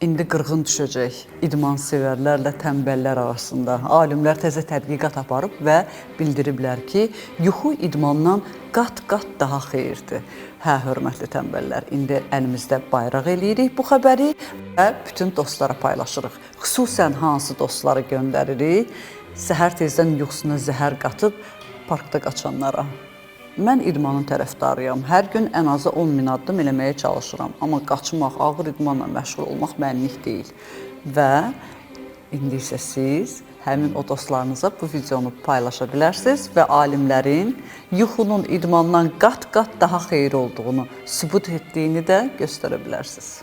İndi qırğın düşəcək idman sevərlərlə tənbəllər arasında. Alimlər təzə tədqiqat aparıb və bildiriblər ki, yuxu idmandan qat-qat daha xeyirdir. Hə, hörmətli tənbəllər, indi əlimizdə bayraq eləyirik bu xəbəri və bütün dostlara paylaşırıq. Xüsusən hansı dostları göndəririk? Səhər tezdən yuxusuna zəhər qatıb parkda qaçanlara. Mən idmanın tərəfdarıyam. Hər gün ən azı 10 min addım eləməyə çalışıram. Amma qaçmaq, ağır idmanla məşğul olmaq mənlik deyil. Və indi isə siz həmin o dostlarınıza bu videonu paylaşa bilərsiniz və alimlərin yuxunun idmandan qat-qat daha xeyir olduğunu sübut etdiyini də göstərə bilərsiniz.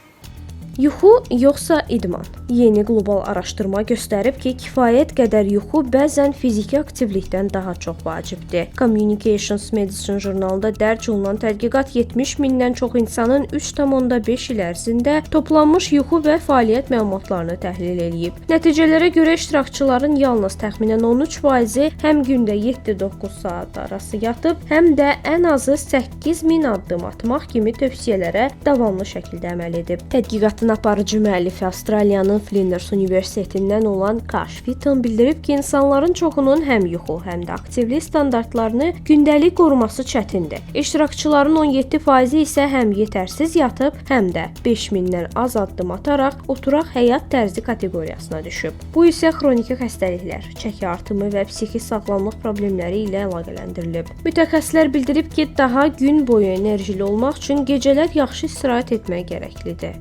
Yuxu yoxsa idman? Yeni qlobal araşdırma göstərib ki, kifayət qədər yuxu bəzən fiziki aktivlikdən daha çox vacibdir. Communications Medicine jurnalında dərc olunan tədqiqat 70 mindən çox insanın 3,5 il ərzində toplanmış yuxu və fəaliyyət məlumatlarını təhlil eləyib. Nəticələrə görə iştirakçıların yalnız təxminən 13%-i həm gündə 7-9 saat arası yatıb, həm də ən azı 8000 addım atmaq kimi tövsiyələrə davamlı şəkildə əməl edib. Tədqiqatın aparıcı müəllifi Avstraliyanın Flinders Universitetindən olan Kash Fitton bildirib ki, insanların çoxunun həm yuxu, həm də aktivlik standartlarını gündəlik qoruması çətindir. İştirakçıların 17%-i isə həm yetərsiz yatıb, həm də 5000-dən az addım ataraq oturaq həyat tərzi kateqoriyasına düşüb. Bu isə xroniki xəstəliklər, çəki artımı və psixi sağlamlıq problemləri ilə əlaqələndirilib. Mütəxəssislər bildirib ki, daha gün boyu enerjili olmaq üçün gecələr yaxşı istirahət etmək gərəklidir.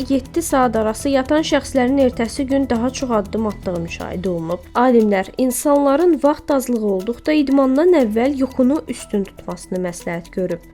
6-7 saat arası yatan şəxslərin ertəsi gün daha çox addım atdığı müşahidə olunub. Alimlər insanların vaxt azlığı olduqda idmandan əvvəl yuxunu üstün tutmasını məsləhət görüb.